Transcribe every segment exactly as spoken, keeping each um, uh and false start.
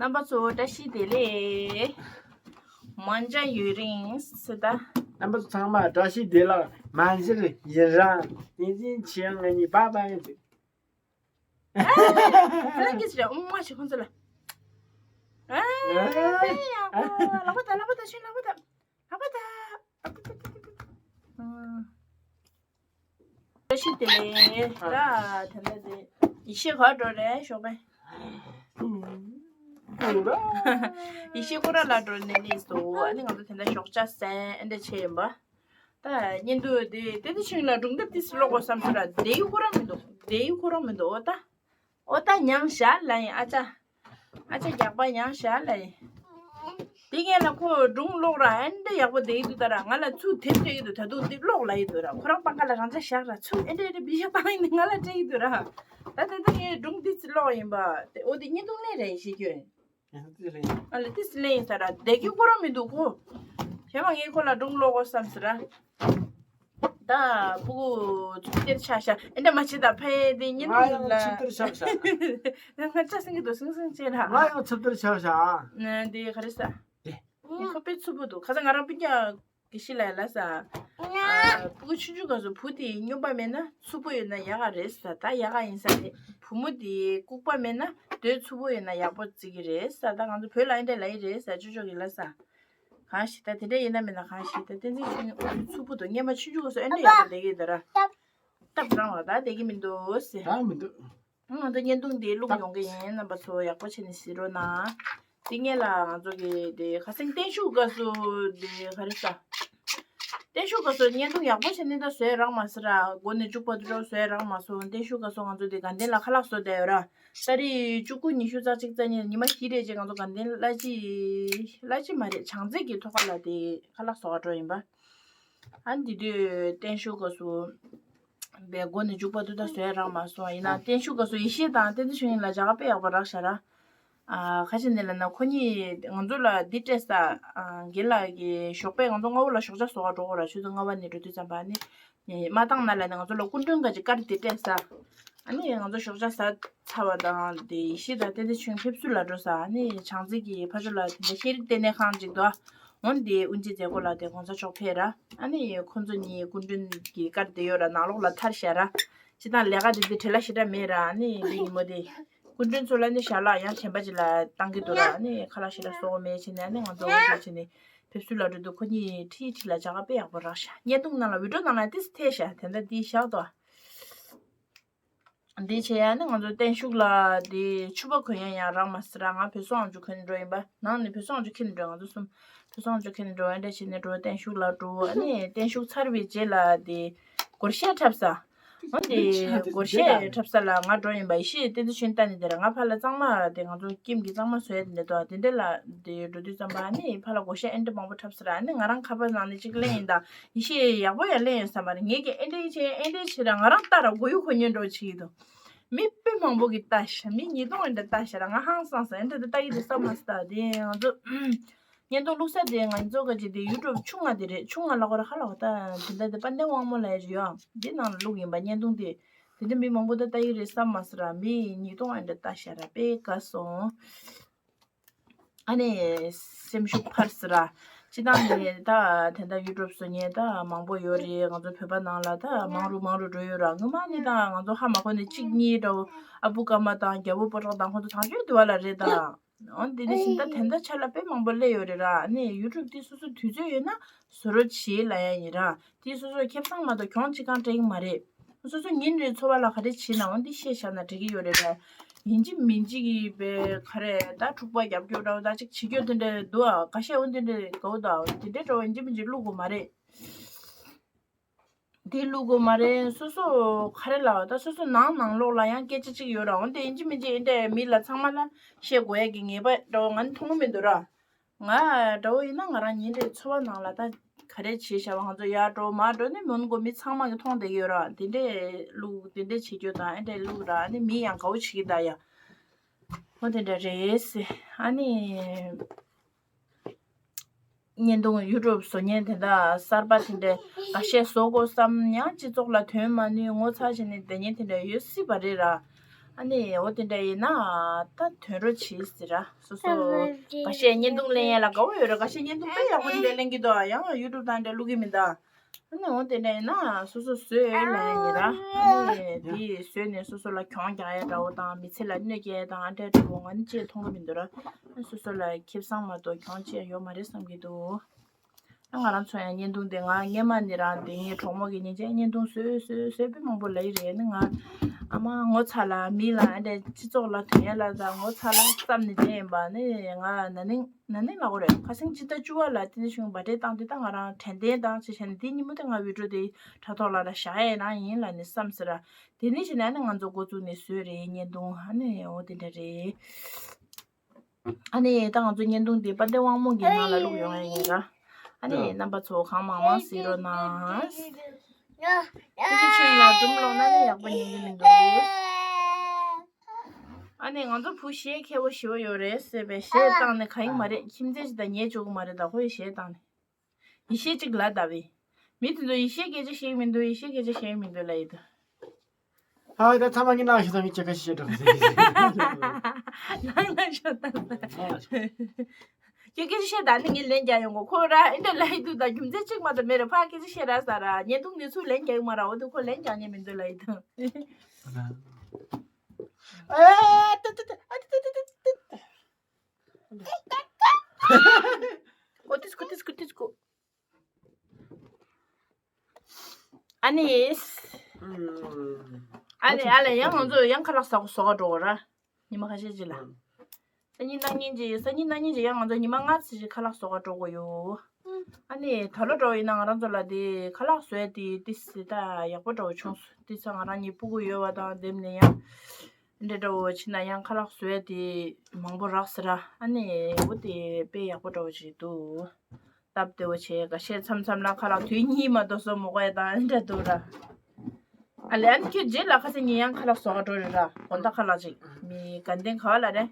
རྣམ་པ་ཚོ་བཀྲ་ཤིས་བདེ་ལེགས། མ་འཇའ་ཡུན་རིང་སི་ད། རྣམ་པ་ཚོ་ཚང་མ་བཀྲ་ཤིས་བདེ་ལེགས། མ་འཇར་ཡིན་རང་ཏིང་ཅིང་ཆེ་ང་གཉིས་པ་པ་ཡིན་འདུག་ཁ་ལག་གིས་རེད། ཨུམ་མ་ཞིག་ཁོང་ཚོ་ལ། ཨ་ཡག་པོ། ལག་པ་ད་ལག་པ་ད་ཤུན་ལག་པ་ད། ལག་པ་ད། ཨ། བཀྲ་ཤིས་བདེ་ལེགས། ད་དེ་འདྲ་དེ་ཡེ་ཤེས་ག་འགྲོ་རེད་ཞོགས་པ། ཡེ་ཤེས་ཁོ་ར་ལ་འགྲོ་ནས་ནས་སོ། ཨ་ནི་ང་ཚོ་དེ་འདྲ་ཞོགས་ཇ་ཟས་ཨེ་འདྲ་བྱས་ཡིན་པ། ད་བརྙན་ཐུང་དེ་དེ་དེ་ཆུང་ལ་སྒྲུང་དེབ་ཏིས་ཀློག་དགོས་བསམ་ཚུལ་ལ་བསྡད་ཡུལ་ཁོ་རང་མི་འདུག་བསྡད་ཡུལ་ཁོ་རང་མི་འདུག་འོ་ད། ཨོ་ད་མྱང་ཞག་ལ་ཡིན། ཨ་ཅག་ཨ་ཅག་རྒྱག་པ་མྱང་ཞག་ལ་ཡིན། དེ་ངས་ལ་ཁོ་སྒྲུང་ཀློག་ར་ཨེ་འདྲ་ཡག་པོ་བསྡད་ཡི་འདུག་ད་ར་ང་ལ་ཚུར་དེབ་སྤྲད་ཀྱི་འདུག་ད་དུང་འདི་ཀློག་ལ་ཡི་འདུག་ར། ཁོ་རང་པང་ཁ་ལ་རང་ཅག་བཞག་ར་ཚུར་ཨེ་འདྲ་ཨེ་འདྲ་བི་ཤ་བཏང་ཡིན་ནི་ང་ལ་སྤྲད་ཀྱི་འདུག་ར། ད་དེ་ད་ངས་སྒྲུང་འདི་ཚོ་ཀློག་ཡིན་པ་དེ་ཨོ་དེ་བརྙན་ཐུང་ལས་རེད་ཤེས་རྒྱུ་ཡིན། ཨ་ལ་ཏིས་ལེན་ཡིན་ས་ར་བསྡད་ཀྱི་ཁོ་རང་མི་འདུག་གོ། བྱས་མ་ངས་ཁོ་ལ་སྒྲུང་ཀློག་དགོས་བསམ་ཟེར་ར། ད་ཕྲུ་གུ་ཚུགས་སྟེར་ཆགས་ཤག་ཨེ་འདྲ་མ་བྱེད་ད་ཕ་ཡེ་དེ་ཉིན་ང་ཡང་ལ་ཚུགས་སྟེར་ཆགས་ཤག་ང་ཅག་སེང་གི་འདུག་སེང་སེང་བྱེད་ར། ང་ཡང་ཚུགས་སྟེར་ཆགས་ཤག་ན་དེ་ག་རེ་ས། དེ། ཁོ་དཔེ་ཚུགས་པོ་འདུག་ཁ་སང་ང་རང་སྤུན་ཀྱག་གི་ཤི་ལ་ལ་ས། ཕྲུ་གུ་ཆུང་ཆུང་ག་སོ་བུ་དེ་སྨྱོན་པ་མེད་ན་ཚུགས་པོ་ཡོད་ན་ཡག་ག་རེད་ས། ད་ཡག་ག་ཡིན་ས་རེད། བུ་མོ་དེ་ལྐུགས་པ་མེད་ན་དོད་ཚུགས་པོ་ཡོད་ན་ཡག་པོ་བརྩི་གི་རེད་ས། ད་ང་ཚོ་བོད་ལ་ཨེ་འདྲ་ལ་ཡི་རེད་ས་ཅོ་ཅོ་གི་ལ་ས། གང་ཞིག་ད་དེ་འདྲ་ཡིན་ན་མིན་ན་གང་ཞིག་ད་བསྟན་འཛིན་ཆོས་ཉིད་ཨུ་ཚུགས་པོ་འདུག་སྔན་མ་ཆུང་ཆུང་སོ་ཨེ་འདྲ་ཡག་པོ་བསྡད་ཀྱི་ཡོད་ད་ར། སྟབས་རང་བ་ད་བསྡད་ཀྱི་མི་འདུག་ཟེར། ད་མི་འདུག་ང་ཚོ་བརྙན་ཐུང་འདི་བླུག་ཡོང་གི་ཡིན། རྣམ་པ་ཚོ་ཡག་པོ་བྱས་ནས་གཟིགས་རོགས་གནང་། དེ་སྔོན་ལ་ང་ཚོ་གི་དེ་ཁ་སང་བརྟན་བཞུགས་སྐབས་སུ་དེ་ག་རེ་ཟ། བརྟན་བཞུགས་སྐབས་སུ་བརྙན་ཐུང་ཡག་པོ་བྱས་ནས་ད་བཟོས་རག་མ་སོང་ར། མགོ་ནས་མཇུག་བར་དུ་བཟོས་རག་མ་སོང་། བརྟན་བཞུགས་སྐབས་སུ་ང་ཚོ་དེ་དགའ་ལྡན་ལ་ཁ་ལག་བཟོ་བསྡད་ཡོད་ར། ཏ་རིག་བཅུ་དགུ་ཉི་ཤུ་རྩ་གཅིག་རྩ་གཉིས་ཉི་མ་བཞི་རེད་ཅེས་ང་ཚོ་དགའ་ལྡན་བླ་སྤྱི། བླ་སྤྱི་མ་རེད་བྱང་རྩེ་གི་ཐོག་ཁ་ལ་དེ་ཁ་ལག་བཟོ་བ་འགྲོ་ཡིན་པ། ཨ་འདི་དུས་བརྟན་བཞུགས་སྐབས་སུ་བའི་མགོ་ནས་མཇུག་བར་དུ་ད་བཟོས་རག་མ་སོང་། ཡིན་ན་བརྟན་བཞུགས་སྐབས་སུ་ཡེ་ཤེས་དང་བསྟན་འཛིན་ཆོས་ཉིད་ལ་མཇལ་ཁ་དཔེ་ཡག་པོ་རག་ཤག་ར། ཨ་ཁ་ཅིག་ནས་ལབ་ན་ཁོ་གཉིས་ང་ཚོ་ལ་འདི་སྤྲད་ས། ཨ་རྒན་ལགས་ཀྱི་ཞོགས་པས་ང་ཚོ་སྔ་པོ་ལ་ཞོགས་ཇ་བཟོ་ག་འགྲོ་དགོས་ར། ཆུ་ཚོད་ལྔ་པ་ནས་འགྲོ་དུས་ཙམ་པ་ནི་མ་བཏང་ན་ལབ་ནས་ང་ཚོ་ལ་སྐུ་མགྲོན་ག་ཅིག་ཀར་འདི་སྤྲད་ས། ཨ་ནི་ང་ཚོ་ཞོགས་ཇ་ཟ་ཚར་བ་དང་དེ་ཡེ་ཤེས་དང་བསྟན་འཛིན་ཆོས་ཉིད་ཕེབས་བསུ་ལ་འགྲོ་ས། ཨ་ནི་བྱང་རྩེ་གི་ཕ་ཇོ་ལ་དེ་འདྲ་ཤེས་རིག་ལྟེ་གནས་ཁང་ཅིག་འདུག་འོན་ཏེ་དབུ་འབྱེད་མཛད་སྒོ་ལ་དེ་གོང་ས་མཆོག་ཕེབས་ར། ཨ་ནི་ཁོ་ཚོ་གཉིས་སྐུ་མགྲོན་གྱི་ཀར་དེ་ཡོད་ར། ནང་ལོགས་ལ་ཐར་ཤག་ར། སྤྱིར་བཏང་ལས་ཀ་དེ་དེ་བྲེལ་བ་ཞེ་དྲག་མེད་ར། ཨ་ནི་འདི་ཉིན་མོ་དེ་སྐུ་མགྲོན་ཚོ་ལ་ནི་ཞལ་ལག་ཡང་གཞན་པ་ཅིག་ལ་བཏང་གི་འདུག་ར། ཨ་ནི་ཁ་ལག་ཞེ་དྲག་བཟོ་དགོས་མེད་བྱས་ནས། ཨ་ནི་ང་ཚོ་འོ་དེ་བྱས་ནས་ཕེབས་བསུ་ལ་འགྲོ་དུས་ཁོ་གཉིས་ཁྲིད་ཁྲིད་ལ་མཇལ་ཁ་དཔེ་ཡག་པོ་རག་ཤག་བརྙན་ཐུང་ནང་ལ་བི་ཌིའོ་ནང་ལ་ཏིས་ཐེ་ཤག་དེ་འདྲ་འདི་བཞག་དོ། འདི་བྱས་ཡ་ནི་ང་ཚོ་བརྟན་བཞུགས་ལ་དེ་ཕྱུ་པ་གོན་ཡ་ཡང་རག་མ་སོང་ར། ང་བོད་སོག་ཨང་ཅུ་གོན་འགྲོ་ཡིན་པ། ནང་ནས་བོད་སོག་ཨང་ཅུ་འཁྱེར་ནས་འགྲོ། ང་ཚོ་གསུམ་བོད་སོག་ཨང་ཅུ་འཁྱེར་ནས་འགྲོ། ཨེ་འདྲ་བྱས་ནས་འགྲོ། བརྟན་བཞུགས་ལ་འགྲོ། ཨ་ནི་བརྟན་བཞུགས་ཚར་བའི་རྗེས་ལ་དེ་སྒོར་གཞས་འཁྲབ་ས། འོན་ཏེ་སྒོར་གཞས་འཁྲབ་ས་ལ་ང་འགྲོ་ཡིན་པ། ཡེ་ཤེས་བསྟན་འཛིན་ཆོས་ཉིད་ལྟ་ནས་དེ་ར། ང་ཕར་ལ་གཙང་མ་དེ་ང་ཚོ་ཀེམ་གྱི་གཙང་མ་བཟོ་ཡ་དེ་འདྲ་འདུག་དེ་འདྲ་ལ་དེ་འགྲོ་དུས་ཙམ་པ་ཨ་ནི་ཕར་ལ་སྒོར་གཞས་ཨེ་འདྲ་མང་པོ་འཁྲབ་ས་ར། ཨ་ནི་ང་རང་ཁ་པར་ནང་ནས་ཅིག་ལེན་ཡིན་ད། ཡེ་ཤེས་ཡག་པོ་ཡང་ལེན་ཡོད་བསམ་པ་རེད། ངས་ཀྱི་ཨེ་འདྲ་བྱས་ཨེ་འདྲ་བྱས་ར་ང་རང་ལྟ་ར་མགོ་ཡུ་འཁོར་ཉན་འགྲོ་བྱེད་ཀྱི་འདུག་མི་དཔེ་མང་པོ་གིས་ལྟ་ཤག་མི་ཉིས་སྟོང་ཨེ་འདྲ་ལྟ་ཤག་ར། ང་ཧང་སངས་སོང་། ཨེ་འདྲ་དེ་ལྟ་ཡི་རེད་བསམ་མ་སོང་། ད་དེ་ང་ཚོ་བརྙན་ཐུང་བླུག་ས་དེ་ང་ཚོ་ག་ཅིག་དེ་ཡུ་ཊུབ་ཆུང་ང་དེ་རེད། ཆུང་ང་ལ་ཁོ་ར་ཧ་ལ་ཧོ་ད་དེ་འདྲ་དེ་དཔལ་ལྡན་དབང་མོ་ལ་ཡ་ཅིག་ཡོད། འདི་ནང་ལ་བླུག་ཡིན་པ་བརྙན་ཐུང་དེ། དེ་འདྲ་མི་མང་པོ་ད་ལྟ་ཡི་རེད་བསམ་མ་སོང་ར། མི་ཉིས་སྟོང་ཨེ་འདྲ་ལྟ་ཤག་ར། དཔེ་དགའ་སོང་། ཨ་ནི་སེམས་ཤུགས་འཕར་སི་ར། སྤྱི་བཏང་ནི་ད་དེ་འདྲ་ཡུ་ཊུབ་བཟོ་མཁན་ད་མང་པོ་ཡོད་རེད། ང་ཚོ་བོད་པ་ནང་ལ་ད་མང་རུ་མང་རུ་འགྲོ་ཡོད་ར། སྔོན་མ་ནི་ད་ང་ཚོ་ཧ་མ་གོ་ནི་གཅིག་གཉིས་འདྲ་བོ། ཨ་བུ་ཀརྨ་དང་རྒྱལ་པོ་སྤོ་བྲག་དང་ཁོང་ཚོ་དང་ཆོས་འདི་བ་ལ་རེད་ད། འོ་འདི་ནི་ཤིན་ད་དེ་འདྲ་ཆ་ལ་དཔེ་མང་པོ་སླེབས་ཡོད་རེད་ར། ཨ་ནི་ཡུ་ཊུབ་འདི་སོ་སོ་དུས་ཚོད་ཡོད་ན་བཟོ་རོགས་བྱེད་ལབ་ཡ་ཡིན་ར། དེ་སོ་སོ་ཁེ་བཟང་མ་གཏོགས་གྱོང་ཅི་གང་སྤྲད་ཀྱི་མ་རེད། སོ་སོ་ཉིན་རེའི་འཚོ་བ་ལ་ག་རེ་བྱེད་ན་འོ་འདི་ཤེས་བཞག་ན་འགྲིག་གི་ཡོད་རེད་པས། ཡིན་གཅིག་མིན་གཅིག་གི་པའི་ག་རེ་ད་འཁྲུག་པ་རྒྱབ་སྐྱོར་འདྲ་བོ་ད་ཅིག་བྱེད་རྒྱུ་དེ་འདྲ་འདུག་ཨ། ཁ་ཤས་འོ་འདི་འདྲ་དགའ་བོ་དང་དེ་འདྲའི་འདྲ་བོ་ཡིན་གཅིག་མིན་གཅིག་བླུག་དགོས་མ་རེད། དེ་བླུག་དགོས་མ་རེད། སོ་སོ་ག་རེ་ལབ་ད་སོ་སོ་ནང་ནང་ལོགས་ལ་ཡང་སྐད་ཆ་ཅིག་ཡོད་ར། འོ་འདི་ཡིན་གཅིག་མིན་གཅིག་ཡིན་འདྲ་མི་ལ་ཚང་མ་ལ་བཤད་དགོས་ཡ་གི་ངེས་པ་འདྲ་བོ་ང་ནི་མཐོང་གི་མི་འདུག་ར། ང་འདྲ་བོ་ཡིན་ན་ང་རང་ཉིན་རེའི་འཚོ་བ་ནང་ལ་ད་ག་རེ་བྱེད་བཞག་པ་ང་ཚོ་ཡར་འགྲོ་མར་འགྲོ་ནི་མོན་གོ་མི་ཚང་མ་གི་མཐོང་བསྡད་ཀྱི་ཡོད་ར། དེ་འདྲས་བླུག་དེ་འདྲས་བྱེད་རྒྱུ་དང་ཨེ་འདྲས་བླུག་ར། ཨ་ནི་མི་ཡང་དགའ་བོ་བྱེད་ཀྱི་ད་ཡ། འོ་དེ་འདྲ་རེད་ཟེ། ཨ་ནི་བརྙན་ཐུང་ཡུ་ཊུབ་བཟོ་མཁན་དེ་འདྲ་གསར་པ་དེ་འདྲས་འགའ་ཤས་བཟོ་དགོས་བསམ་ཡང་སྤྱི་ཚོགས་ལ་དོན་མ་ནུས་ངོ་ཚ་བྱས་ནས་བསྡད་མཁན་དེ་འདྲ་ཡོད་སྲིད་པ་རེད་ར། ཨ་ནི་འོ་དེ་འདྲ་ཡིན་ན་ད་དོན་རོ་བྱེད་ཟེར་ར། སོ་སོ་ཁ་ཤས་བརྙན་ཐུང་ལེན་ཡ་ལ་དགའ་བོ་ཡོད་ར། ཁ་ཤས་བརྙན་ཐུང་དཔེ་ཡག་པོ་དེ་འདྲ་ལེན་གི་འདུག་ཡང་ཡུ་ཊུབ་དང་འདྲ་བླུག་གི་མི་འདུག་ཨ་ནི་འོ་དེ་འདྲ་ཡིན་ན་སོ་སོ་བཟོས་ལ་ཡིན་ར། ཨ་ནི་དེ་བཟོས་ནས་སོ་སོ་ལ་གྱོང་རྒྱག་ཡ་འདྲ་བོ་དང་མི་ཚེ་ལ་གནོད་སྐྱེལ་ཡ་དང་ཨ་འདྲ་འདྲ་བོ་ང་ནི་ཅིག་མཐོང་གི་མི་འདུག་ར། ཨ་སོ་སོ་ལ་ཁེ་བཟང་མ་གཏོགས་གྱོང་ཅི་ཡང་ཡོད་མ་རེད་བསམ་གྱི་འདུག་ཨ་ང་རང་ཚོ་ཡང་བརྙན་ཐུང་དེ་ང་སྔས་མ་ནས་རང་དེ་ངའི་གྲོགས་མོ་གི་ཉིན་བྱེད་བརྙན་ཐུང་བཟོས་བཟོས་བཟོས་དཔེ་མང་པོ་ལབ་ཡི་རེད། ཨ་ནི་ང་ཨ་མ་ངོ་ཚ་ལ་མི་ལ་ཨ་འདྲ་སྤྱི་ཚོགས་ལ་དོན་ཡ་ལ་ད་ངོ་ཚ་ལ་བསམ་ནས་བསྡད་ཡིན་པ་ནི་ང་ན་ནིང་། ན་ནིང་ལ་འོ་རེད། ཁ་སང་སྤྱི་ཟླ་བཅུ་པ་ལ་དེ་ནས་བྱུང་པ་འདྲེ་བཏང་དུས་ད་ང་རང་དྲན་རྟེན་དང་ཅི་བྱས་ནས་དེ་ཉིན་མོ་དེ་ང་བི་ཌིའོ་དེ་དྲ་ཐོག་ལ་ར་བཞག་ཡས་རང་ཡིན་ལ་ནི་བསམ་ཟེར་ར། དེ་ནས་བྱས་ནས་ཨ་ནི་ང་ཚོ་འགོ་བཙུགས་ནས་བཟོས་རེད་བརྙན་ཐུང་། ཨ་ནི་འོ་དེ་འདྲ་རེད། ཨ་ནི་ད་ང་ཚོ་བརྙན་ཐུང་དེ་དཔལ་ལྡན་དབང་མོ་གི་ནང་ལ་བླུག་ཡོང་ཡས་ཡིན་ར། ཨ་ནི་རྣམ་པ་ཚོ་གང་མང་མང་གཟིགས་རོགས་གནང་། ཁྱེད་ཚོ་ཁྱོད་ལ་སྒྲུང་ཀློག་ན་ནི་ཡག་པོ་ཉན་གི་མི་འདུག་ཨ་ནི་ང་ཚོ་བུ་གཞས་མཁས་པོ་ཞེ་པོ་ཡོད་རེད་ཟེར་བའི་གཞས་བཏང་ནས་ག་ཡིན་མ་རེད། ཁྱིམ་མཚེས་ཅིག་དང་ཉལ་བཅུག་གི་མ་རེད། ད་ཁོའི་གཞས་བཏང་ནས་ཡེ་ཤེས་ཅིག་ལ་ལྟ་བའི་མི་དེ་ཚོ་ཡེ་ཤེས་སྐད་ཆ་བཤད་ཀྱི་མི་འདུག་ཡེ་ཤེས་སྐད་ཆ་བཤད་ཀྱི་མི་འདུག་ལབ་ཡི་འདུག་ཧ་ད་ཚང་མ་ངའི་ནང་ཞིག་ཚང་མི་ཅི་ཁ་ཤས་བཤད་འགྲོ་ཟེར། ནང་ན་ཤོད་ད་ཟེར། ཁྱོད་སྐད་ཆ་བཤད་ད་ནི་ངས་ལན་རྒྱག་ཡོང་གོ་ཁོ་ར་ཨེ་འདྲ་ལབ་ཡི་འདུག་ད་རྒྱུ་མཚན་གཅིག་མ་གཏོགས་མེད་རེད། ཕར་སྐད་ཆ་བཤད་ར་ཟེར་ར། བརྙན་ཐུང་ནས་ཚུར་ལན་རྒྱག་གི་མ་ར། འོ་དེ་ཁོ་ལན་རྒྱག་མཁན་མི་འདུག་ལབ་ཡི་འདུག་ཨེ་ཏི་ཏི་ཏི་ཨ་ཏི་ཏི་ཏི་ཏི་ཏི། ཀོ་ཏིས་ཀོ་ཏིས་ཀོ་ཏིས་ཀོ། ཨ་ནི། ཨ་ནི་ཨ་ལས་ཡང་ང་ཚོ་ཡང་ཁ་ལག་ཟ་ཟ་ག་འགྲོ་གི་ར། ཉི་མ་ཁ་ཤས་ཅིག་ལ། སང་ཉིན་གནངས་ཉིན་ཅིག་སང་ཉིན་གནངས་ཉིན་ཅིག་ཡང་ང་ཚོ་ཉི་མ་ལྔ་ཙམ་ཞིག་ཁ་ལག་ཟ་ག་འགྲོ་གི་ཡོད། ཨ་ནི་ད་ལོ་འདྲ་བོ་ཡིན་ན་ང་རང་ཚོ་ལ་དེ་ཁ་ལག་བཟོ་ཡ་དེ་ཏི་སི་ད་ཡག་པོ་འདྲ་བོ་བྱུང་སོང་། དེ་ཚོ་ང་རང་གཉིས་སྤུ་གུ་ཡོད་པ་དང་དེ་ནས་ཡང་འདྲ་འདྲ་བོ་ཕྱིན་ན་ཡང་ཁ་ལག་བཟོ་ཡ་དེ་མང་པོ་རག་ཟེར་ར། ཨ་ནི་འོ་དེ་དཔེ་ཡག་པོ་འདྲ་བོ་ཞིག་འདུག་སྟབས་བདེ་བོ་བྱས། འགའ་ཤས་མཚམས་མཚམས་ལ་ཁ་ལག་དུས་གཉིས་མ་གཏོགས་ཟ་མི་དགོས་ཡ་དང་འདྲ་འདུག་ར། ཨ་ལས་ཨ་ནི་ཁྱོད་རྗེས་ལ་ཁ་སང་ཉིན་ཡང་ཁ་ལག་ཟ་ག་འགྲོ་རེད་ར། དགོང་དག་ཁ་ལག་ཅིག་མི་དགའ་ལྡན་ག་བ་ལ་རེད།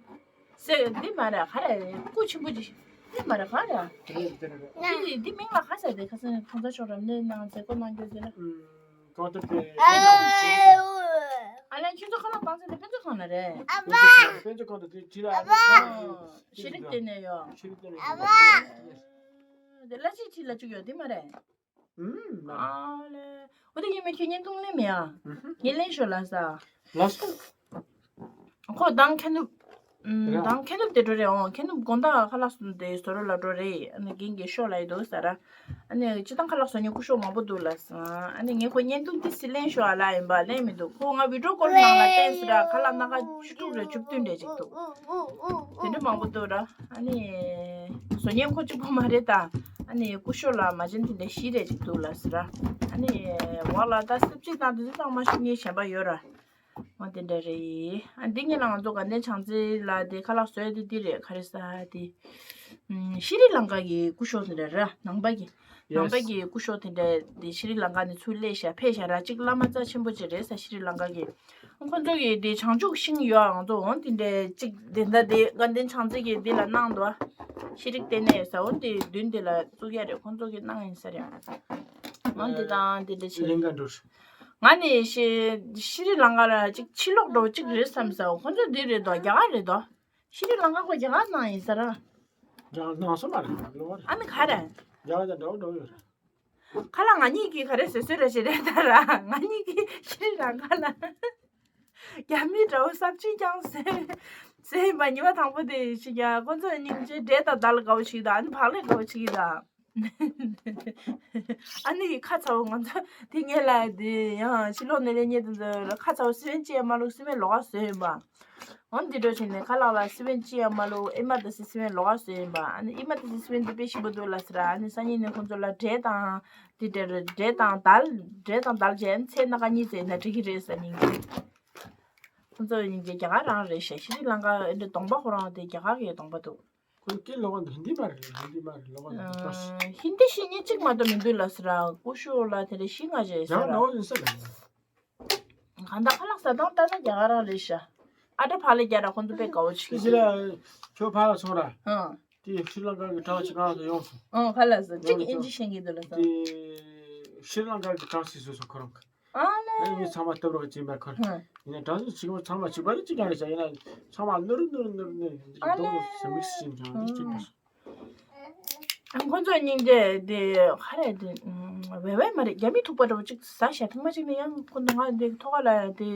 སེ་འདི་མ་རེད་ག་རེ་རེད། སྐུ་ཆེན་པོ་ཅིག་འདི་མ་རེད་ག་རེད། དེ་དེ་རེད། འདི་འདི་མིང་ལ་ག་ཟེར་དེ་ཁ་སང་ཁོང་ཚོ་ཕྱོགས་རབ་གནས་གནང་མཛད་སྒོ་གནང་རྒྱུ་ཟེར་ན། ཨུམ། གང་ལྟར་དེ། ཨ་ལས་ཁྱོད་ཚོ་ཁ་ལག་བཏང་ཚེ་འདི་དཔེ་མཛོད་ཁང་ན་རེད། དཔེ་མཛོད་ཁང་དུ་དེ་ཁྲིད་ལ། ཨ་ཤེས་རིག་ལྟེ་གནས་ཡོད། ཤེས་རིག་ལྟེ་གནས་ཡོད། དེ་གླ་ཆ་ཁྲིད་ལ་བཅུག་ཡོད་དེ་མ་རེད། ཨུམ། ཨ་ལས། འོ་དེ་ཡིན་མིན་ཁྱོད་བརྙན་ཐུང་ལེན་མེད་ཨ། ངས་ལེན་ཤོག་ལ་ས། ལགས་སོ། ཁོ་དང་ཁ་ནུབ། ཨུམ། ར། དང་ཁ་ནུབ་དེ་འགྲོ་རེད་འོང་། ཁ་ནུབ་དགོང་དག་ཁ་ལག་བཟོ་དེ་བཟོ་རོགས་ལ་འགྲོ་རེད། ཨ་ནི་རྒན་གྱིས་ཤོག་ལ་ཡི་འདུག་ས་ར། ཨ་ནི་སྤྱི་བཏང་ཁ་ལག་བཟོ་མཁན་སྐུ་ཞབས་མང་པོ་འདུག་ལ་ས། ཨ་ནི་ངས་ཁོ་བརྙན་ཐུང་ཏི་སི་ལེན་ཤོག་ཨ་ལ་ཡིན་པ་ལེན་མི་འདུག་ཁོ་ང་བི་ཌིའོ་ཀོལ་ནང་ལ་བལྟས་ཟེར་ར། ཁ་ལག་སྣ་ཁ་བཅུ་དྲུག་རེ་བཅུ་བདུན་རེ་ཅིག་འདུག་དེ་འདྲ་མང་པོ་འདུག་ར། ཨ་ནི་བཟོ་མཁན་ཁོ་གཅིག་པོ་མ་རེད་ད། ཨ་ནི་སྐུ་ཞབས་ལ་མ་བྱན་དེ་འདྲ་བཞི་རེ་ཅིག་འདུག་ལ་ཟེར་ར། ཨ་ནི་འོག་ལ་ད་སེབ་ཅིག་དང་དེ་ཚོ་ཚང་མ་ཤུ་ངའི་ཞེན་པ་ཡོད་ར། འོ་དེ་འདྲ་རེད། ཨ་འདི་ངེད་ལ་ང་ཚོ་དགའ་ལྡན་བྱང་རྩེ་ལ་དེ་ཁ་ལག་བཟོས་དེ་འདི་རེད། ག་རེ་ཟ་དེ། ཤྲི་ལང་ཀ་གི་སྐུ་ཞབས་དེ་འདྲ་ར། ནང་པ་གི། ནང་པ་གི་སྐུ་ཞབས་དེ་འདྲ་དེ་ཤྲི་ལང་ཀ་ནས་ཚུར་སླེབས་ཤག་ཕེབས་ཤག་ར། གཅིག་བླ་མ་རྩ་ཆེན་པོ་ཅིག་རེད་ས་ཤྲི་ལང་ཀ་གི། ཁོང་ཚོ་གི་དེ་བྱང་ཆུབ་ཤིང་ཡོད་ཨ། ང་ཚོ་འོང་དེ་འདྲའི་གཅིག་དེ་འདྲ་དེ་དགའ་ལྡན་བྱང་རྩེ་གི་དེ་ལ་གནང་འདུག་ཨ། ཤེས་རིག་ལྟེ་གནས་ཡོད་ས་འོང་དེ་མདུན་དེ་ལ་བཙུགས་ཡ་རེད། ཁོང་ཚོ་གི་གནང་ཡིན་ས་རེད། འོང་དེ་དང་དེ་འདྲ་བྱས། ལིང་ག་འགྲོ། ང་ནི་ཤི་ཤི་རི་ལང་ཀ་ལ་ཅིག་ཕྱི་ལོགས་འགྲོ་གཅིག་རེད་བསམ་ས། ཁོང་ཚོ་འདི་རེད་དོ། རྒྱ་གར་རེད་དོ། ཤི་རི་ལང་ཀ་ཁོ་རྒྱ་གར་ནང་ཡིན་ས་ར། རྒྱ་གར་ནང་སོ་མ་རེད་ལོ་རེད། ཨ་ནི་ག་རེ། རྒྱ་གར་དང་འདྲ་བོ་འདྲ་བོ་ཡོད་རེད། ཁ་ལག་ང་གཉིས་ཀྱིས་ག་རེ་བཟོས་བཟོས་ར་ཞིག་རེད་ད་ར། ང་གཉིས་ཀྱིས་ཤི་རི་ལང་ཀ་ལ་རྒྱ་མི་འདྲ་བོ་སབ་ཅིང་རྐྱང་བཟོས་བཟོས་ཡིན་པ། ཉི་མ་དང་པོ་དེ་ཞིག་ཡ་ཁོ་ཚོ་སྙིང་རྗེ་འབྲས་དང་དལ་དགའ་བོ་ཞིག་དང་ཨ་ནི་བག་ལེབ་དགའ་བོ་ཞིག་དང་། ཨ་ནི་ཁ་ཚ་བོ་ང་ཚོ་དེ་ངས་ལ་དེ་ཡང་ཕྱི་ལོགས་ནས་ལས་ཉེ་དུ་འདི་ཁ་ཚ་བོ་སི་པན་ཅི་ཡ་མ་ལུག་སི་པན་ལོག་ག་བཟོས་ཡིན་པ། འོ་འདི་འགྲོ་བྱས་ནས་ཁ་ལག་ལ་སི་པན་ཅི་ཡང་མ་ལོ་ཨེ་མ་ད་སི་སི་པན་ལོག་ག་བཟོས་ཡིན་པ། ཨ་ནི་ཨེ་མ་ད་སི་སི་པན་འདི་དཔེ་ཞིམ་པོ་འདུག་ལ་ཟེར། ཨ་ནི་སང་ཉིན་ནས་ཁོང་ཚོ་ལ་འབྲས་དང་འདི་འབྲས་འབྲས་དང་དལ་འབྲས་དང་དལ་བྱས་ཨ་ནི་ཚལ་སྣ་ཁ་གཉིས་བཙལ་ན་འགྲིག་གི་རེད་ཟེར་ནི། ཁོང་ཚོ་ཡིན་གྱི་རྒྱ་གར་རང་རེད་ཤག་ཤི་རི་ལང་ཀ་འདི་གདོང་པ་ཁོ་རང་དེ་རྒྱ་གར་གྱི་གདོང་པ་འདུག་ཁོ་སྐད་ལོག་ག་འདུག་ཧིན་དི་མ་རེད། ཧིན་དི་མ་རེད། ལོག་ག་འདུག་ཨ། ཧིན་དི་ཤེས་མཁན་གཅིག་མ་གཏོགས་མི་འདུག་ལ་ཟེར། སྐུ་ཞབས་ལ་དེ་འདྲ་ཤི་ང་བྱས་ཟེར་རྒྱ་གར་ལ། ནང་ཡིན་ས་རེད། གང་ལྟར་ཁ་ལག་ཟ་སྟངས་ལྟར་ན་རྒྱ་གར་རང་རེད་ཤག་ཨ་ཏྲ་ཕ་ལ་རྒྱ་ར་ཁོང་ཚོ་དཔེ་དགའ་བོ་བྱེད་ཀྱི་ཟེར་ལ། ཁྱོད་ཕ་ལ་སོང་ར། ཨང་། དེ་ཤྲི་ལང་ཀ་གི་གྲྭ་བ་ཆེ་གང་ལ་ཡོང་སོང་། ཨང་། ཕ་ལ་ཟ་གཅིག་ཨིན་ཇི་ཤེས་ཀྱི་འདུག་ལ་ཟ། དེ་ཤྲི་ལང་ཀ་གི་གྲྭ་ཞིག་བཟོས་སོང་ཁོ་རང་གི། ཨ་ལ། ཨ་ནི་མི་ཚང་མ་སྟབས་རོགས་བྱེད་པ་ཁོ། ཧུམ། ཡིན་ན་གྲངས་སུ་ཆིག་པ་ཚང་མ་ཆིག་པ་རེ་གཅིག་ཀྱང་རེད་ཤག་ཡིན་ན་ཚང་མ་ནུར་ནུར་ནུར་ནུར་འདི་ཨ་ལེ། གདོང་དུ་མིག་སི་ཅན་ཀྱང་འདི་གཅིག་ཀྱང་། ཨ་ཁོ་ཚོ་སྙིང་རྗེ་དེ་ག་རེ་དེ་ཝེ་ཝེ་མ་རེད། རྒྱ་མི་ཐུག་པ་འདྲ་བོ་གཅིག་ཟ་ཤ་ཐེངས་མ་གཅིག་ནས་ཡང་ཁོ་ནང་ང་དེ་ཐོག་ཁ་ལ་དེ་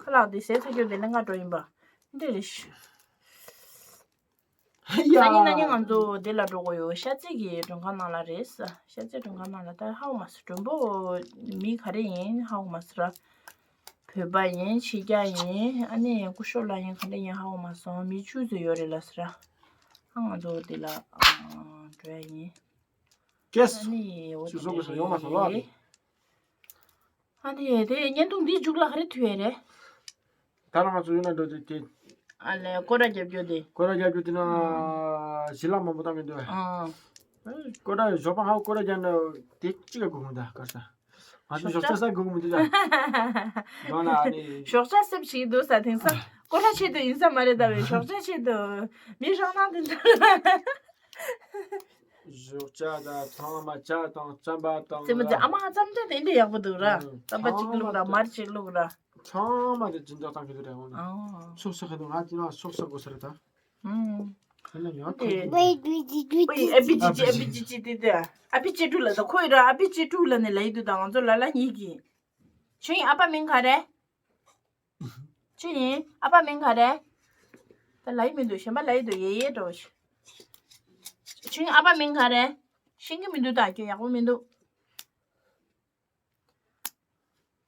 ཁ་ལག་དེ་ཟས་ཚ་རྒྱུ་དེ་ལེན་ག་འགྲོ་ཡིན་པ་འདི་རེད་ཤག་ཡ། སང་ཉིན་གནངས་ཉིན་ང་ཚོ་དེ་ལ་འགྲོ་དགོས་ཡོད། ཤ་ཚའི་གི་མགྲོན་ཁང་ནང་ལ་རེད་ས། ཤ་ཚའི་མགྲོན་ཁང་ནང་ལ་ད་ཧ་གོ་མ་སོང་། མགྲོན་པོ་མི་ག་རེ་ཡིན་ཧ་གོ་མ་སོང་ར། བོད་པ་ཡིན། ཕྱི་རྒྱལ་ཡིན། ཨ་ནི་སྐུ་ཞབས་ལགས་ཡིན། ག་འདྲ་ཡིན་ཧ་གོ་མ་སོང་། མི་བཅུ་ཙམ་ཡོད་རེད་ལ་ས་ར། ཨ་ང་ཚོ་དེ་ལ་ཨ་འགྲོ་ཡ་ཡིན། ཀེས། ཨ་ནི་འོ་ཅི་བཟོ་དེ་དགོས་ས་ཡོང་མ་སོང་ལ། རེད། ཨ་དེ་དེ་བརྙན་ཐུང་འདི་མཇུག་ལ་ག་རེ་ཐུག་ཡས་རེད། ད་ལ་ང་ཚོ་ཡུལ་ན་འགྲོ་དུས་དེ། ཨ་ལས་སྐོར་ར་རྒྱབ་རྒྱུ་དེ། སྐོར་ར་རྒྱབ་རྒྱུ་དེ་ན་ཞི་ལ་མང་པོ་བཏང་གི་འདུག་ཨ། སྐོར་ར་ཞོགས་པ་ཧ་སྐོར་ར་རྒྱབ་ན་དེ་གཅིག་ག་སྒུག་མི་འདུག་ག་ས། ང་ཚོ་ཞོགས་ཇ་ས་སྒུག་མི་འདུག་ད། ཡོང་ན་ཨ་ནི། ཞོགས་ཇ་སེབ་བྱེད་འདུག་ས། དེང་སང་སྐོར་ར་ཆེད་དུ་ཡིན་ས་མ་རེད། ད་བས་ཞོགས་ཇ་ཆེད་དུ་མི་རང་ནང་དེ་འདྲ། ཞོགས་ཇ་དང་ཚང་མ་ཇ་དང་རྩམ་པ་དང་རྩེ་མོ་རྩེ། ཨ་མ་རྩམ་ཇ་དེ་འདྲ་ཡག་པོ་འདུག་ར། ཨང་། རྩམ་པ་གཅིག་བླུགས་ར། ཚང་མ་དེ་མར་གཅིག་བླུགས་ར། ཚང་མ་དེ་སྦྱིན་བདག་བཏང་གི་འདུག་ར། ཨང་། ཚོགས་ས་ག་འདུག་ང་དེ་ན་ཚོགས་ས་དགོས་ས་རེད་ད། ཨང་། དེ་ན་ཡང་དེ། ཨོའི་ཨ་བི་ཅི་ཅི་ཨ་བི་ཅི་ཅི་དེ་དེ། ཨ་བི་ཅི་ཀྲུ་ལ་ད་ཁོ་ཡི་ར། ཨ་བི་ཅི་ཀྲུ་ལ་ནས་ལ་ཡི་འདུག་ད་ང་ཚོ་ལ་ལ་གཉིས་ཀྱི། ཁྱོད་ཡིན་ཨ་ཕ་མིང་ག་རེ། ཅི་ཡིན། ཨ་ཕ་མིང་ག་རེ། ད་ལ་ཡི་མི་འདུག་གཞན་པ་ལ་ཡི་འདུག་ཡེ་ཡེ་འགྲོ་ཞིག་ཁྱོད་ཨ་ཕ་མིང་ག་རེ། ཤེས་ཀྱི་མི་འདུག་ད་ཁྱོད་ཡག་པོ་མི་འདུག་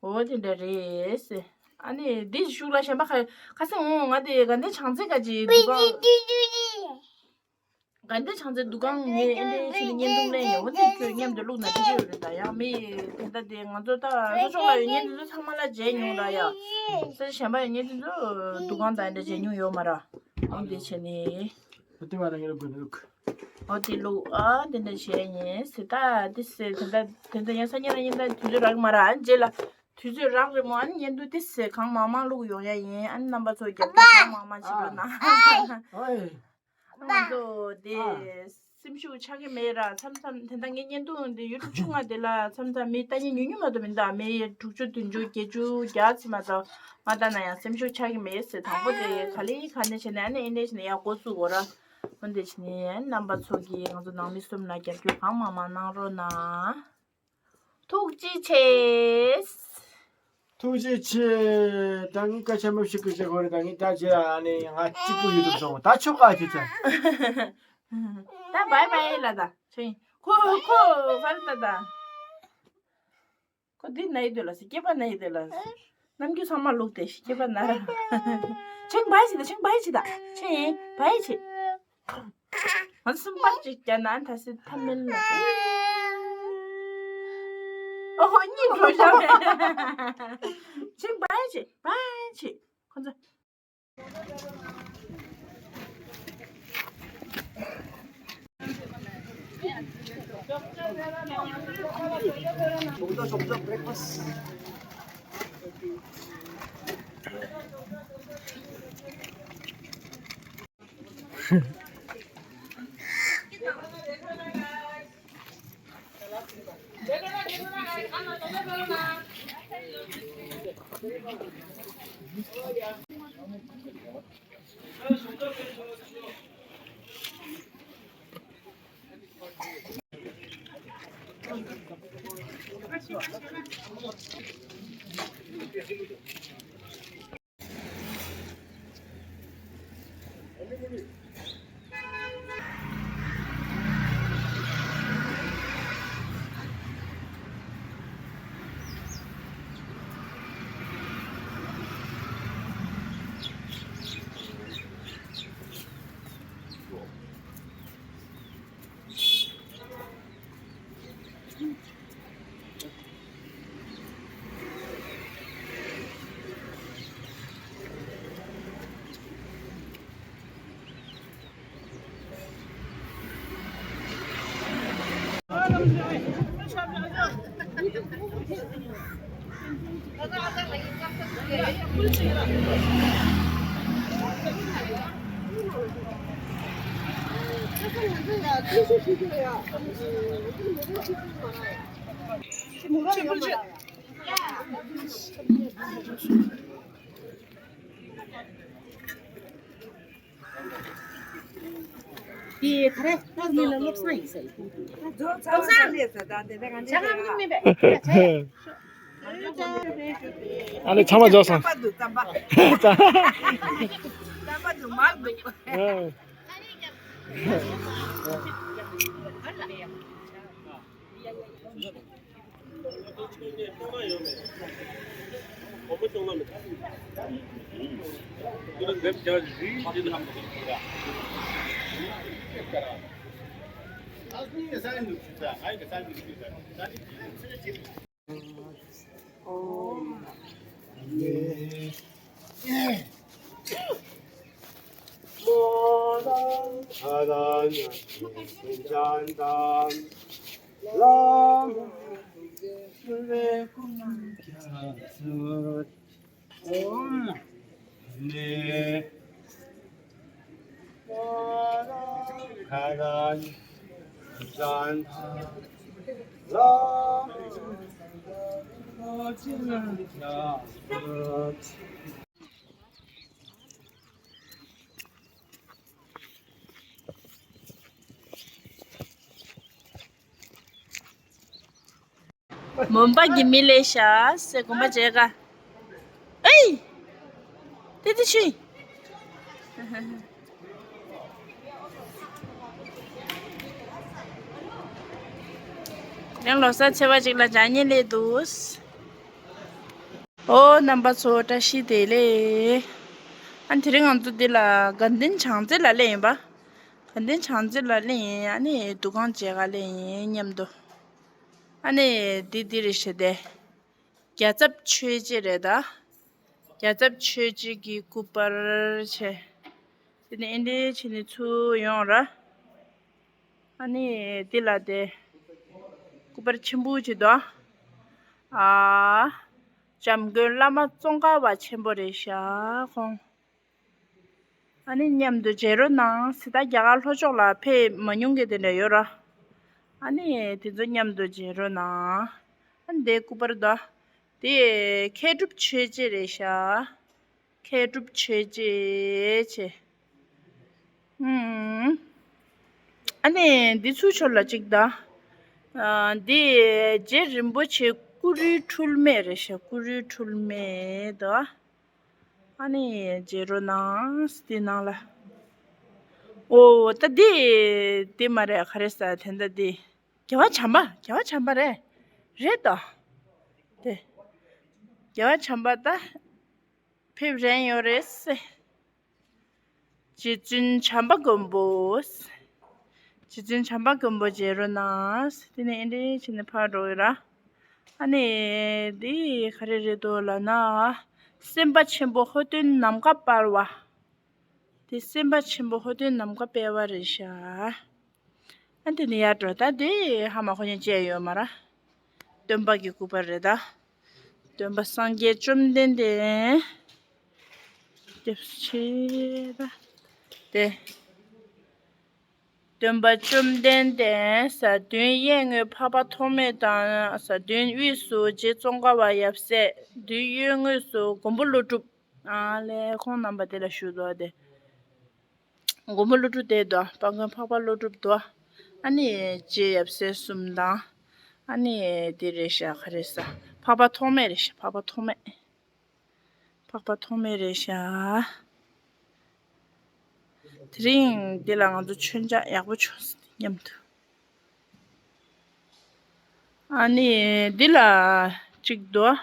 འོ་དེ་འདྲ་རེད། ཨ་ནི་འདི་ཤུགས་ལ་གཞན་པ་ཁ་ཁ་སང་འོང་ང་དེ་དགའ་ལྡན་བྱང་རྩེ་ག་ཅི་འདུག་ག་དགའ་ལྡན་བྱང་རྩེ་འདུ་ཁང་ངས་ཨེ་འདྲའི་ཕྱིན་ནས་བརྙན་ཐུང་ལེན་ཡོད། འོ་ཙི་ཁྱོད་མཉམ་དུ་བླུགས་ན་འགྲིག་གི་ཡོད་རེད། ད་ཡང་མི་དེ་འདྲ་དེ་ང་ཚོ་ད་ལྷོ་ཕྱོགས་ལ་ཡོད་མཁན་དེ་ཚོ་ཚང་མ་ལ་མཇལ་མྱོང་ར་ཡ། ས་གཞན་པ་ཡོད་མཁན་དེ་ཚོ་འདུ་ཁང་དང་ཨེ་འདྲ་མཇལ་མྱོང་ཡོད་མ་ར། འོ་འདི་བྱས་ནས། འོ་དེ་བ་ད་ངས་ལ་བུ་ནི་བླུགས། འོ་དེ་བླུགས་ཨ་དེ་འདྲ་བྱས་ཡིན་ཟེར། ད་དེ་ཟེར་དེ་འདྲ་དེ་འདྲ་ཡང་སང་ཉིན་ར་ཉིན་ད་དུས་ཚོད་རག་མ་ར། ཨ་རྗེས་ལ་དུས་ཚོད་རག་རེད་མོ། ཨ་ནི་བརྙན་ཐུང་དེ་ཟེར་གང་མང་མང་བླུགས་ཡོང་ཡ་ཡིན། ཨ་ནི་རྣམ་པ་ཚོ་རྒྱབ་སྐྱོར་གང་མང་མང་བྱེད་རོགས་གནང་། ཨོའི། ང་ཚོ་དེ་ཨ། སེམས་ཤུགས་ཆག་གི་མེད་ར། མཚམས་མཚམས་དེ་འདྲ་ངའི་བརྙན་ཐུང་འདི་ཡུ་ཊུབ་ཆུང་ང་དེ་ལ་མཚམས་མཚམས་མི་ལྟ་མཁན་ཉུང་ཉུང་མ་གཏོགས་མི་འདུག་མི་དྲུག་ཅུ་བདུན་ཅུ་བརྒྱད་ཅུ་བརྒྱ་ཙམ་མ་གཏོགས་མ་ལྟ་ན་ཡང་སེམས་ཤུགས་ཆག་གི་མེད་ཟེར། དང་པོ་དེ་ག་ལེ་ག་ནས་བྱས་ནས་ཨ་ནི་ཨེ་འདྲས་བྱས་ནས་ཡར་འགོ་བཙུགས་དགོས་ར། འོ་འདི་བྱས་ནས་རྣམ་པ་ཚོ་གིས་ང་ཚོ་ནང་མི་གསུམ་ལ་རྒྱབ་སྐྱོར་གང་མང་མང་གནང་རོགས་གནང་། ཐུགས་རྗེ་ཆེ། ཐུགས་རྗེ་ཆེ། ད་ངས་སྐད་ཆ་མི་བཤད་གི་བྱེད་དགོས་རེད། ད་ངས་ད་བྱས་ཨ་ནི་ང་གཅིག་པུ་ཡོད་དུ་སོང་། ད་ཆོག་ག་ཁྱེད་ཚོ། ད་བའི་བའི་ལ་ད་ཆོས་ཁོ་ཁོ་ཧྥལ་ད་ད། ཁོ་འདི་ན་ཡི་དུ་ལ་སི་སྐྱེས་པ་ན་ཡི་དུ་ལ་སི་ནམ་རྒྱུན་ཚང་མ་ལུག་དེ་སྐྱེས་པ་ན་ར། ཆེང་བའི་ཆེ་ད་ཆེང་བའི་ཆེ་ད་ཆེང་བའི་ཆེ། ང་ཚོ་སེམས་པ་གཅིག་རྒྱ་ན་ད་སི་ཐ་མལ་ལ། ཨོ་ཧོ་གཉིད་འགྲོ་བཞག་ཆེང་བའི་ཆེ་བའི་ཆེ། ཁོ་ཚོ། དེ་ག་རེ་ཏོག་ནི་ལ་བློ་བཟང་ཡིན་ཟེར། བློ་བཟང་ལས་ཟེར་ད་དེ་ད་གང་ཅི་ཨ་ནི་ཚང་མ་རྫོགས་སོང་། རྩམ་པ་འདུག་རྩམ་པ། རྩམ་པ་འདུག་མར་འདུག་མོན་པ་གི་མི་ལས་ཤ་སེ་གོམ་པ་བྱས་ག་ཨེ། ཏི་ཏི་ཤི། ཡང་ལོ་གསར་ཚེས་པ་གཅིག་ལ་ཇ་ཉེ་ལས་འདུག་ཨོ་རྣམ་པ་ཚོ་བཀྲ་ཤིས་བདེ་ལེགས། ཨ་དེ་རིང་ང་ཚོ་འདི་ལ་དགའ་ལྡན་བྱང་རྩེ་ལ་སླེབས་ཡིན་པ། དགའ་ལྡན་བྱང་རྩེ་ལ་སླེབས་ཡིན། ཨ་ནི་འདུ་ཁང་མཇལ་ག་སླེབས་ཡིན་མཉམ་དུ། ཨ་ནི་འདི་འདི་རེད་ཤག་དེ། རྒྱལ་ཚབ་ཆོས་རྗེ་རེད་ད། རྒྱལ་ཚབ་ཆོས་རྗེ་གི་སྐུ་པར་བྱས། དེ་ནས་ཨེ་འདྲས་བྱས་ནས་ཚུར་ཡོང་ར། ཨ་ནི་འདི་ལ་དེ་སྐུ་པར་ཆེན་པོ་ཅིག་འདུག་ཨ། འཇམ་མགོན་བླ་མ་ཙོང་ཁ་པ་ཆེན་པོ་རེད་ཤག་ཁོང་། ཨ་ནི་མཉམ་དུ་མཇལ་རོགས་གནང་། སི་ཏ་རྒྱ་གར་ལྷོ་ཕྱོགས་ལ་ཕེབས་མ་མྱོང་མཁན་དེ་འདྲ་ཡོད་ར། ཨ་ནི་དེ་ཚོ་མཉམ་དུ་མཇལ་རོགས་གནང་། ཨ་ནི་དེ་སྐུ་པར་དོ། དེ་མཁས་གྲུབ་ཆོས་རྗེ་རེད་ཤག་མཁས་གྲུབ་ཆོས་རྗེ་བྱས། ཨུམ། ཨ་ནི་འདི་ཚུར་ཕྱོགས་ལ་གཅིག་དང་། ཨ། འདི་རྗེ་རིན་པོ་ཆེ་ཀུ་རུའི་འཁྲུལ་མེད་རེད་ཤག་ཀུ་རུའི་འཁྲུལ་མེད་དོ། ཨ་ནི་མཇལ་རོགས་གནང་། འདི་ནང་ལ། ཨོ་ད་འདི་འདི་མ་རེད། ག་རེ་ཟེར་དེ་འདྲ་འདི། རྒྱལ་བ་བྱམས་པ། རྒྱལ་བ་བྱམས་པ་རེད། རེད་དོ། དེ། རྒྱལ་བ་བྱམས་པ་ད། ཕེབས་རན་ཡོད་རེད་ཟེ། རྗེ་བཙུན་བྱམས་པ་མགོན་པོ། རྗེ་བཙུན་བྱམས་པ་མགོན་པོ་མཇལ་རོགས་གནང་། དེ་ནས་ཨེ་འདྲས་བྱས་ནས་ཕར་འགྲོ་གི་ར། ཨ་ནི་འདི་ག་རེ་རེད་འདུག་ལབ་ན། སེམས་དཔའ་ཆེན་པོ་ཧོ་སྟོན་ནམ་མཁའ་དཔལ་བ། དེ་སེམས་དཔའ་ཆེན་པོ་ཧོ་སྟོན་ནམ་མཁའ་དཔལ་བ་རེད་ཤག་ཨ་འདི་ནི་ཡར་འགྲོ་ད། དེ་ཧ་མ་གོ་མཁན་ཅིག་ཡོད་མ་ར། སྟོན་པ་གི་སྐུ་པར་རེད་ད། སྟོན་པ་སངས་རྒྱས་བཅོམ་ལྡན་འདས། སྐྱབས་ཆེ་ད། དེ། སྟོན་པ་བཅོམ་ལྡན་འདས། གཟའ་བདུན་གཡས་ངོས་འཕགས་པ་ཐོགས་མེད་དང་། གཟའ་བདུན་དབུས་སུ་རྗེ་ཙོང་ཁ་པ་ཡབ་སྲས། བདུན་གཡོན་ངོས་སུ་མགོན་པོ་ཀླུ་སྒྲུབ། ཨ་ལས་ཁོང་རྣམ་པ་དེ་ལ་བཞུགས་འདུག་སྟེ། མགོན་པོ་ཀླུ་སྒྲུབ་དེ་དོ། དཔལ་མགོན་འཕགས་པ་ཀླུ་སྒྲུབ་དོ། ཨ་ནི་རྗེ་ཡབ་སྲས་གསུམ་དང་། ཨ་ནི་དེ་རེད་ཤག་ག་རེ་ཟེར། འཕགས་པ་ཐོགས་མེད་རེད་ཤག་འཕགས་པ་ཐོགས་མེད། འཕགས་པ་ཐོགས་མེད་རེད་ཤག་དེ་རིང་འདི་ལ་ང་ཚོ་མཆོད་མཇལ་ཡག་པོ་བྱུང་སོང་སྟེ་མཉམ་དུ། ཨ་ནི་འདི་ལ་གཅིག་འདུག་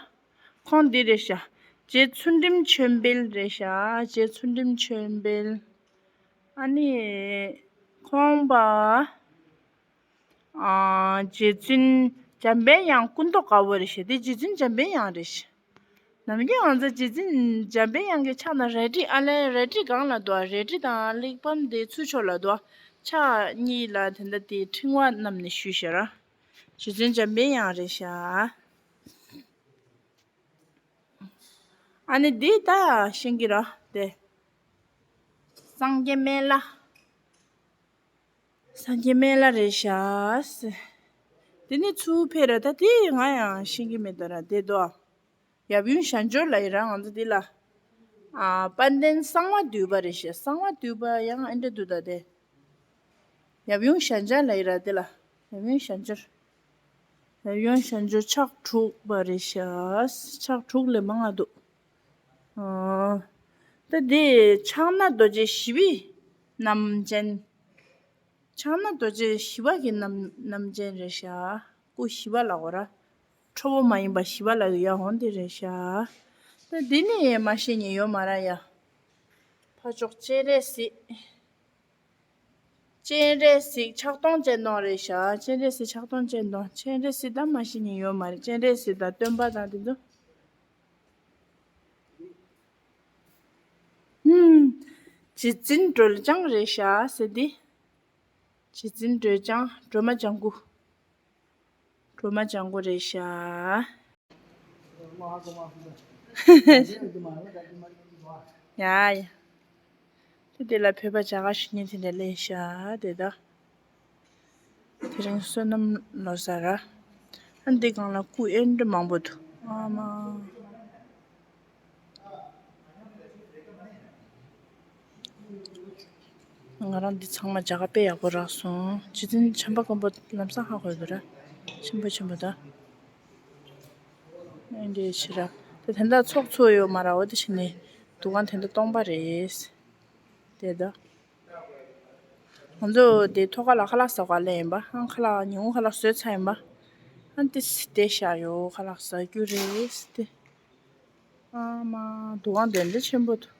ཁོང་འདི་རེད་ཤག་རྗེ་ཚུལ་ཁྲིམས་ཆོས་འཕེལ་རེད་ཤག་རྗེ་ཚུལ་ཁྲིམས་ཆོས་འཕེལ། ཨ་ནི་ཁོང་པ། ཨ། རྗེ་བཙུན་འཇམ་པའི་དབྱངས་སྐུ་མདོག་དཀར་པོ་རེད་ཤག་དེ་རྗེ་བཙུན་འཇམ་པའི་དབྱངས་རེད་ཤག་ནམ་རྒྱུན་ང་ཚོ་རྗེ་བཙུན་འཇམ་པའི་དབྱངས་ཀྱི་ཕྱག་ན་རལ་གྲི། ཨ་ལས་རལ་གྲི་སྒང་ལ་འདུག་རལ་གྲི་དང་གླེགས་བམ་དེ་ཚུར་ཕྱོགས་ལ་འདུག་ཕྱག་གཉིས་ལ་དེ་འདྲ་དེ་ཕྲེང་བ་བསྣམས་ནས་བཞུགས་ཤག་ར། རྗེ་བཙུན་འཇམ་པའི་དབྱངས་རེད་ཤག་ཨ་ནི་འདི་ད་ཤེས་ཀྱི་ར་དེ། སངས་རྒྱས་སྨན་བླ། སངས་རྒྱས་སྨན་བླ་རེད་ཤག་དེ་ནས་ཚུར་ཕེབས་ར། ད་དེ་ང་ཡང་ཤེས་ཀྱི་མེད་ད་ར། དེ་དོ། ཡབ་ཡུམ་ཞལ་སྦྱོར་ལ་ཡི་ར། ང་ཚོ་འདི་ལ། ཨ། དཔལ་ལྡན་གསང་བ་འདུས་པ་རེད་ཤག་གསང་བ་འདུས་པ་ཡང་ཨེ་འདྲ་འདུག་ད་དེ། ཡབ་ཡུམ་ཞལ་སྦྱོར་ལ་ཡི་ར། དེ་ལ། ཡབ་ཡུམ་ཞལ་སྦྱོར། ཡབ་ཡུམ་ཞལ་སྦྱོར་ཕྱག་དྲུག་པ་རེད་ཤག་ཕྱག་དྲུག་ལས་མང་ང་འདུག་ཨ། ད་འདི་ཕྱག་ན་རྡོ་རྗེ་ཞི་བའི་རྣམ་ཅན། ཕྱག་ན་རྡོ་རྗེ་ཞི་བ་གི་རྣམ་རྣམ་ཅན་རེད་ཤག་སྐུ་ཞི་བ་ལ་གོ་ར། ཁྲོ་བོ་མ་ཡིན་པ་ཞི་བ་ལ་གི་ཡ་འོང་དེ་རེད་ཤག་ད་འདི་ནི་མ་ཤེས་ཉེ་ཡོད་མ་ར་ཡ། ཕ་ཅོག་སྤྱན་རས་གཟིགས། སྤྱན་རས་གཟིགས་ཕྱག་སྟོང་སྤྱན་སྟོང་རེད་ཤག་སྤྱན་རས་གཟིགས་ཕྱག་སྟོང་སྤྱན་སྟོང་། སྤྱན་རས་གཟིགས་ད་མ་ཤེས་ཉེ་ཡོད་མ་རེད། སྤྱན་རས་གཟིགས་དང་སྟོན་པ་དང་དེ་ཚོ། ཧུམ། རྗེ་བཙུན་སྒྲོལ་ལྗང་རེད་ཤག་ཟེར་དེ། རྗེ་བཙུན་སྒྲོལ་ལྗང་། སྒྲོལ་མ་ལྗང་གུ། སྒྲོལ་མ་ལྗང་གུ་རེད་ཤག་ཡ་ཡ། དེ་དེ་ལ་བོད་པ་རྒྱ་གར་ཞུ་མཁན་དེ་འདྲ་སླེབས་ཤག་དེ་ད། དེ་རིང་བསོད་ནམས་ལོ་གསར་ར། ཨ་འདི་སྒང་ལ་སྐུ་ཨེ་འདྲ་མང་པོ་འདུག་ཨ་མ། ང་རང་འདི་ཚང་མ་མཇལ་ཁ་དཔེ་ཡག་པོ་རག་སོང་། རྗེ་བཙུན་བྱམས་པ་མགོན་པོ་ལམ་སང་ཧ་གོ་གི་ར། ཆེན་པོ་ཆེན་པོ་ད། ཨེ་འདྲ་ཞིག་ར། དེ་དེ་འདྲ་ཚོགས་ཚོགས་ཡོད་མ་ར། འོ་དེ་བྱས་ནས་འདུ་ཁང་དེ་འདྲ་སྟོང་པ་རེད། དེ་ད། ང་ཚོ་དེ་ཐོག་ཁ་ལ་ཁ་ལག་ཟ་ག་སླེབས་ཡིན་པ། ཨང་ཁ་ལག་ཉིན་གུང་ཁ་ལག་ཟོས་ཚར་ཡིན་པ། ཨ་འདི་སི་དེ་ཤ་ཡོད། ཁ་ལག་ཟ་རྒྱུ་རེད་སི་དེ། ཨ་མ། འདུ་ཁང་དེ་འདྲ་ཆེན་པོ་འདུག